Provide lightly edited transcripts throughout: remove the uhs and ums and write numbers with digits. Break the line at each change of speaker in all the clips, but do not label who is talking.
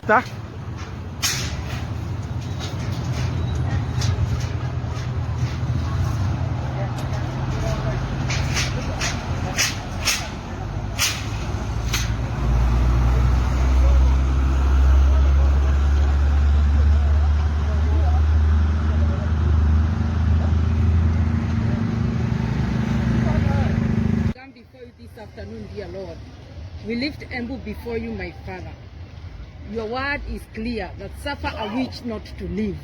Ta.
Come before you this afternoon, dear Lord. We lift Embu before you, my Father. Your word is clear that suffer a witch not to live.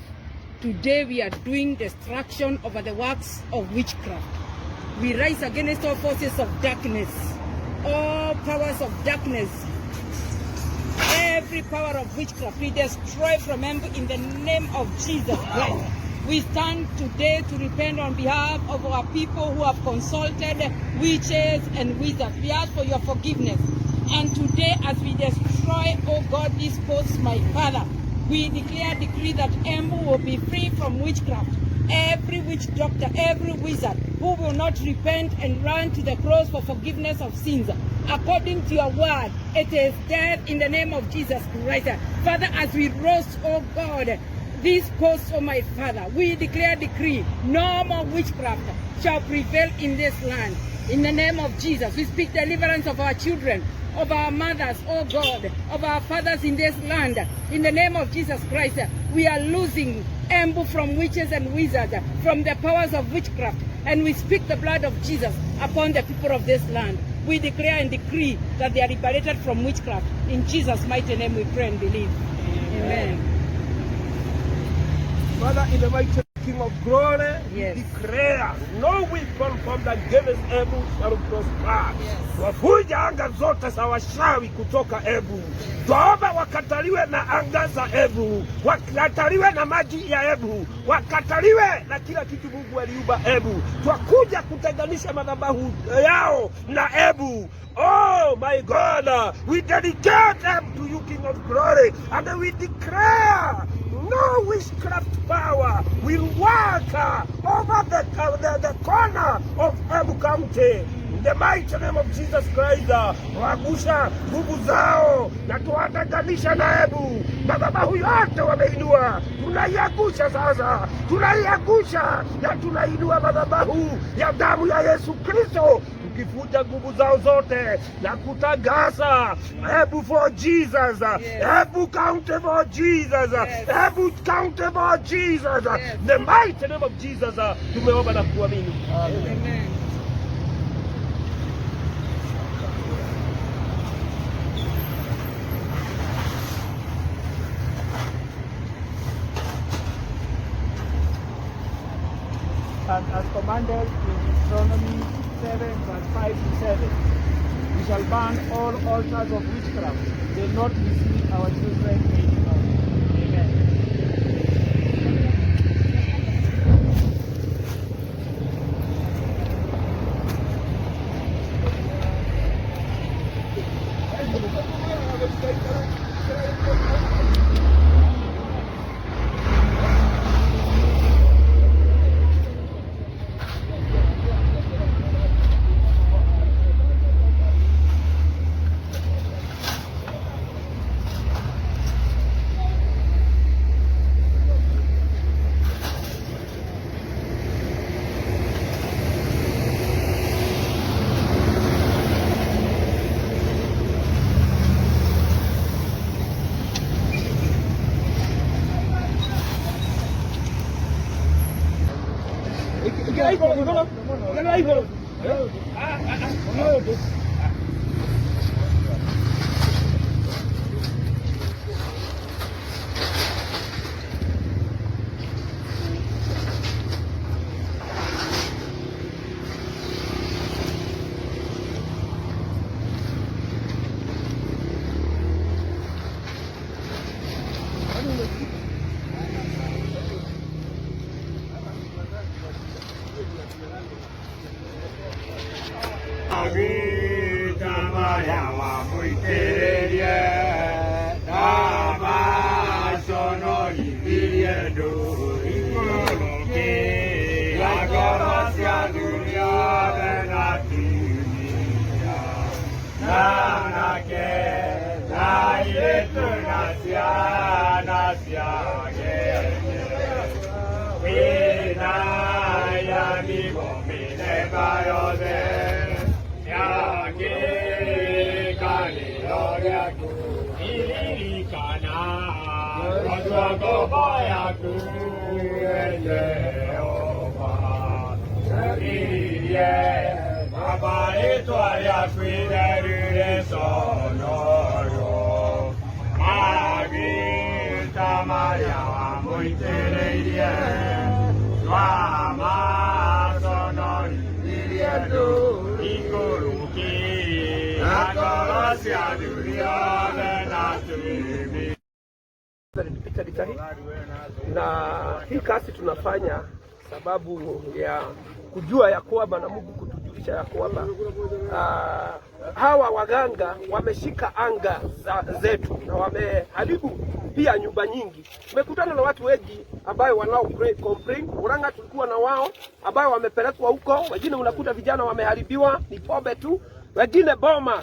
Today we are doing destruction over the works of witchcraft. We rise against all forces of darkness, all powers of darkness, every power of witchcraft. We destroy from Embu in the name of Jesus Christ. We stand today to repent on behalf of our people who have consulted witches and wizards. We ask for your forgiveness. And today, as we destroy, oh God, this post, my Father, we declare decree that Embu will be free from witchcraft. Every witch doctor, every wizard who will not repent and run to the cross for forgiveness of sins, according to your word, it is death in the name of Jesus Christ. Father, as we roast, oh God, this post, oh my Father, we declare decree, no more witchcraft shall prevail in this land. In the name of Jesus, we speak deliverance of our children, of our mothers, oh God, of our fathers in this land. In the name of Jesus Christ, we are losing Embu from witches and wizards, from the powers of witchcraft, and we speak the blood of Jesus upon the people of this land. We declare and decree that they are liberated from witchcraft. In Jesus' mighty name we pray and believe. Amen.
Father, in the mighty King of glory,
Yes.
we declare no weapon formed against Embu shall prosper.
Yes.
Wavunja anga zote za washawi kutoka Embu. Twaomba wakataliwe na anga za Embu, wakataliwe na maji ya Embu, wakataliwe na kila kitu Mungu aliumba Embu. Twakuja kutenganisha madhabahu yao na Embu. Oh my God, we dedicate them to you, King of glory, and we declare no witchcraft power will work over the corner of Embu County. In the mighty name of Jesus Christ, wagusha nguvu zao na tuwatenganisha na Embu. Madhabahu yote wameinua, tunaiangusha sasa, tunaiangusha na tunainua madhabahu ya damu ya Yesu Kristo, tukivunja nguvu zao zote na kutangaza Embu for Jesus,
Yes.
Embu County for Jesus,
Yes.
Embu County for Jesus.
Yes.
The mighty name of Jesus, tumeomba na kuamini.
Amen.
And as commanded in Deuteronomy 7, verse 5 to 7, we shall burn all altars of witchcraft. They will not mislead our children anymore. Amen.
Ikira igũrũ. Ah, ah, ah. Maguta marĩa wamũitĩrĩrie ndamaconorithirie ndũrĩ ngoro cia athuri othe na atumia na anake na Airĩtu na ciana cia wĩna ya mĩgo mĩthemba yothe ya kĩrĩkanĩro gĩaku iririkana tondũ ngombo yaku Jehova iririe Baba rĩtwa rĩaku itheru rĩconorwo maguta marĩa wamũitĩrĩirie twamaconorithirie ndũ ikũrũki na ngoro cia athuri othe na atumia.
Peter Gitahi, na hii kazi tunafanya sababu ya kujua ya kwamba na Mungu kutujulisha ya kwamba hawa waganga wameshika anga zetu na wameharibu pia nyumba nyingi. Tumekutana na watu wengi ambayo wanao complain. Murang'a tulikuwa na wao ambayo wamepelekwa huko, wengine unakuta vijana wameharibiwa ni pombe tu, wengine boma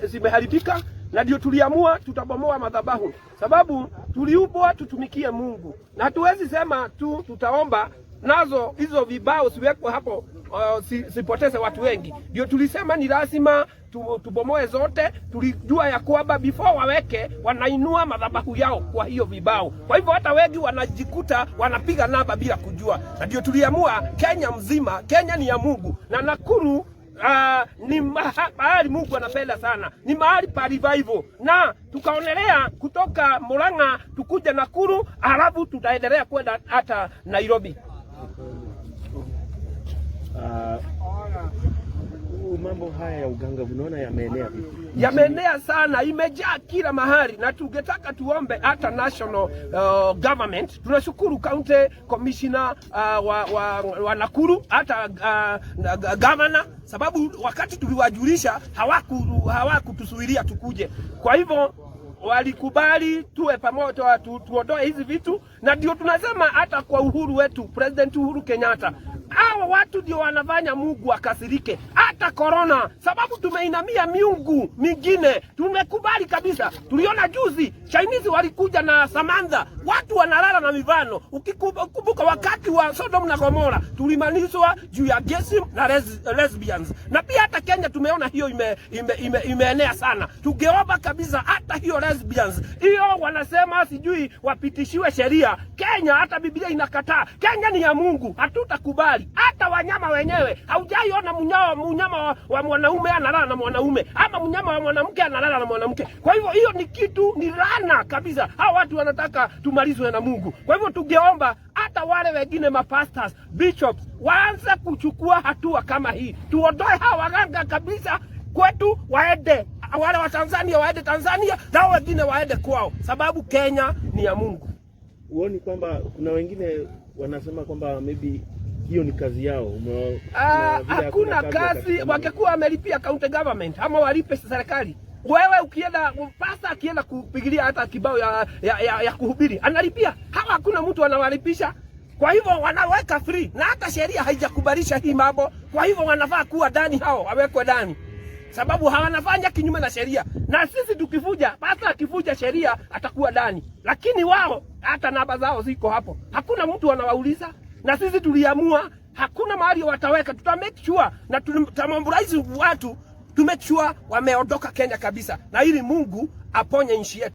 zimeharibika na ndio tuliamua tutabomoa madhabahu, sababu tuliumbwa tutumikie Mungu, na hatuwezi sema tu tutaomba nazo hizo vibao siwekwe hapo sipoteze watu wengi. Ndio tulisema ni lazima tubomoe zote. Tulijua ya kwamba before waweke wanainua madhabahu yao kwa hiyo vibao, kwa hivyo hata wengi wanajikuta wanapiga namba bila kujua, na ndio tuliamua Kenya mzima, Kenya ni ya Mungu na Nakuru ni mahali Mungu anapenda sana, ni mahali pa revival, na tukaonelea kutoka Murang'a tukuja Nakuru, halafu tutaendelea kwenda hata Nairobi.
Mambo haya ya uganga unaona yameenea vipi?
Yameenea sana, imejaa kila mahali, na tungetaka tuombe hata national government. Tunashukuru county commissioner wa Nakuru hata governor, sababu wakati tuliwajulisha hawakutusuilia tukuje. Kwa hivyo walikubali tuwe pamoja, tuondoe hizi vitu, na ndio tunasema hata kwa uhuru wetu, President Uhuru Kenyatta, hawa watu ndio wanafanya Mungu akasirike. Hata corona, sababu tumeinamia miungu mingine, tumekubali kabisa. Tuliona juzi Chinese walikuja na Samantha, watu wanalala na mivano. Ukikumbuka wakati wa Sodom na Gomora tulimanizwa juu ya gayism na lesbians, na pia hata Kenya tumeona hiyo imeenea sana. Tungeomba kabisa hata hiyo lesbians hiyo wanasema sijui wapitishiwe sheria Kenya, hata Biblia inakataa. Kenya ni ya Mungu, hatutakubali. Hata wanyama wenyewe, haujaiona mnyama wa mwanaume analala na mwanaume ama mnyama wa mwanamke analala na mwanamke. Kwa hivyo hiyo ni kitu, ni laana kabisa. Hao watu wanataka tumalizwe na Mungu. Kwa hivyo tungeomba hata wale wengine mapastors, bishops waanze kuchukua hatua kama hii, tuondoe hawa waganga kabisa kwetu, waende wale wa Tanzania waende Tanzania na wengine waende kwao, sababu Kenya ni ya Mungu.
Huoni kwamba kuna wengine wanasema kwamba maybe hiyo ni kazi yao?
Hakuna kazi, wangekuwa wamelipia county government ama walipe serikali. Wewe ukienda pasta akienda kupigilia hata kibao ya kuhubiri analipia. Hawa hakuna mtu anawalipisha. Kwa hivyo wanaweka free, na hata sheria haijakubalisha hii mambo. Kwa hivyo wanafaa kuwa ndani, hao wawekwe ndani, sababu hawanafanya kinyume na sheria. Na sisi tukivuja, pasta akivuja sheria atakuwa ndani, lakini wao hata namba zao ziko hapo, hakuna mtu anawauliza. Na sisi tuliamua hakuna mahali wataweka, tuta make sure na tutamobilize watu to make sure wameondoka Kenya kabisa, na ili Mungu aponye nchi yetu.